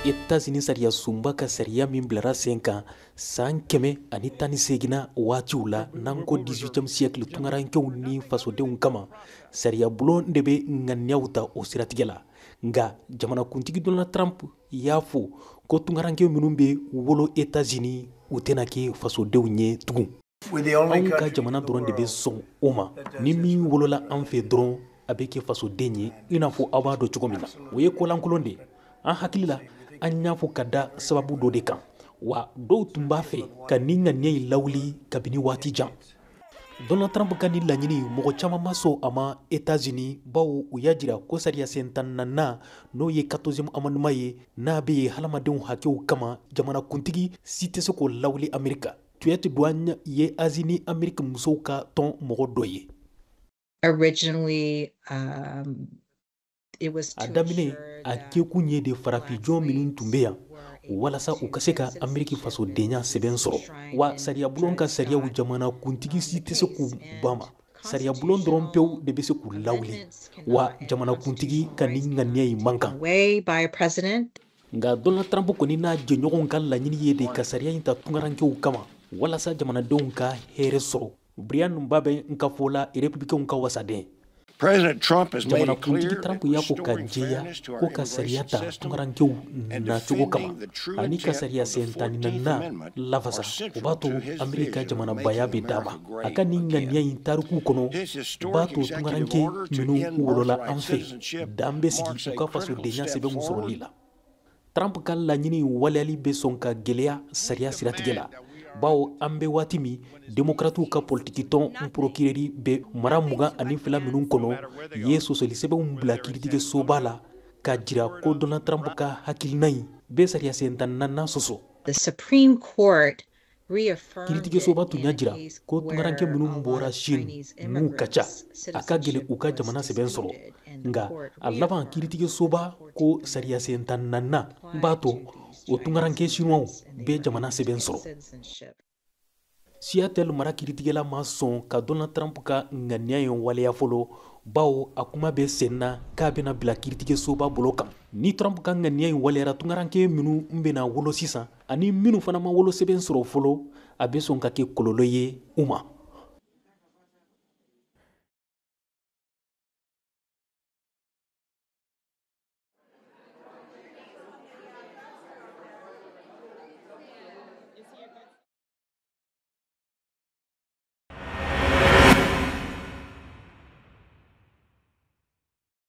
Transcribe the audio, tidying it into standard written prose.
Etats-Unis sariya sunba ka sariya min bilara sen kan san 118nan waatiw la, n'an ko 18e siècle, tungarankew ni fasodenw kama, sariya bulon de bɛ ŋaniyaw ta o siratigɛ la. Nka jamanakuntigi Donald Trump y'a fɔ ko tungaranke minnu bɛ wolo Etats-Unis, u tɛna kɛ fasodenw ye tugun. Anw ka jamana dɔrɔn de bɛ sɔn o ma. Ni min wolola an fɛ dɔrɔn, a bɛ kɛ fasoden ye, i n'a fɔ aw b'a dɔn cogo min na. O ye kolankolon de ye. An hakili la, an y'a fɔ ka da sababu dɔ de kan wa, dɔw tun b'a fɛ ka nin ŋaniya in lawuli kabini waati jan. Donald Trump ka nin laɲini, mɔgɔ caman ma sɔn a ma Etats-Unis, bawo u y'a jira ko sariya sen 14nan, n'o ye 14e amendement ye, n'a bɛ yen hadamadenw hakɛw kama, jamanakuntigi si tɛ se k'o lawuli Amerika. Tuyɛti Douane ye Azi ni Ameriki musow ka tɔn mɔgɔ dɔ ye. Originally, it was A daminɛ, a kɛkun ye de farafin minnu tun bɛ yan, walasa u ka se ka Ameriki fasodenya sɛbɛn sɔrɔ. Wa sariyabulon ka sariyaw, jamana kuntigi si tɛ se k'u ban ma. Sariyabulon dɔrɔn pewu de bɛ se k'u lawuli. Wa jamanakuntigi ka nin ŋaniya in man kan. Way by a president. Nka Donald Trump kɔni n'a jɛɲɔgɔnw ka laɲini ye de ka sariya in ta tungarankew kama, walasa jamanadenw ka hɛrɛ sɔrɔ. Brian ba bɛ n ka fɔ la, Républicainw ka wasaden. Jamanakuntigi Trump y'a fɔ ka jɛya ko ka sariya ta tungarankew nacogo kama ani ka sariya sen 14nan lafasa, o b'a to Amerika jamanabaya bɛ d'a ma. A ka nin ŋaniya in tariku kɔnɔ b'a to tungaranke minnu wolola an fɛ, dan bɛ sigi u ka fasodenya sɛbɛnw sɔrɔli la. Trump ka laɲini waleyali bɛ sɔn ka gwɛlɛya sariya siratigɛ la, bawo an bɛ waati min, Demokratiw ka politikitɔn procureur bɛ mara 22 minnu kɔnɔ ye sɔsɔli sɛbɛnw bila kiiritigɛsoba la k'a jira ko Donald Trump ka hakilina in bɛ sariya sen 14nan sɔsɔ. The Supreme Court Kiiritigɛsoba tun y'a jira ko tungaranke minnu bɔra Chine, n'u ka ca, a ka gɛlɛn u ka jamana sɛbɛn sɔrɔ. Nka a laban, kiiritigɛsoba ko sariya sen 14nan b'a to o tungaranke Chinois bɛ jamana sɛbɛn sɔrɔ. Seattle mara kiiritigɛla ma sɔn ka Donald Trump ka ŋaniya in waleya fɔlɔ, bawo a kuma bɛ sen na k'a bɛna bila kiiritigɛsoba bolo kan. Ni Trump ka ŋaniya in waleyara, tungaranke minnu bɛna wolo sisan ani minnu fana ma wolo sɛbɛn sɔrɔ fɔlɔ, a bɛ sɔn ka kɛ kɔlɔlɔ ye u ma.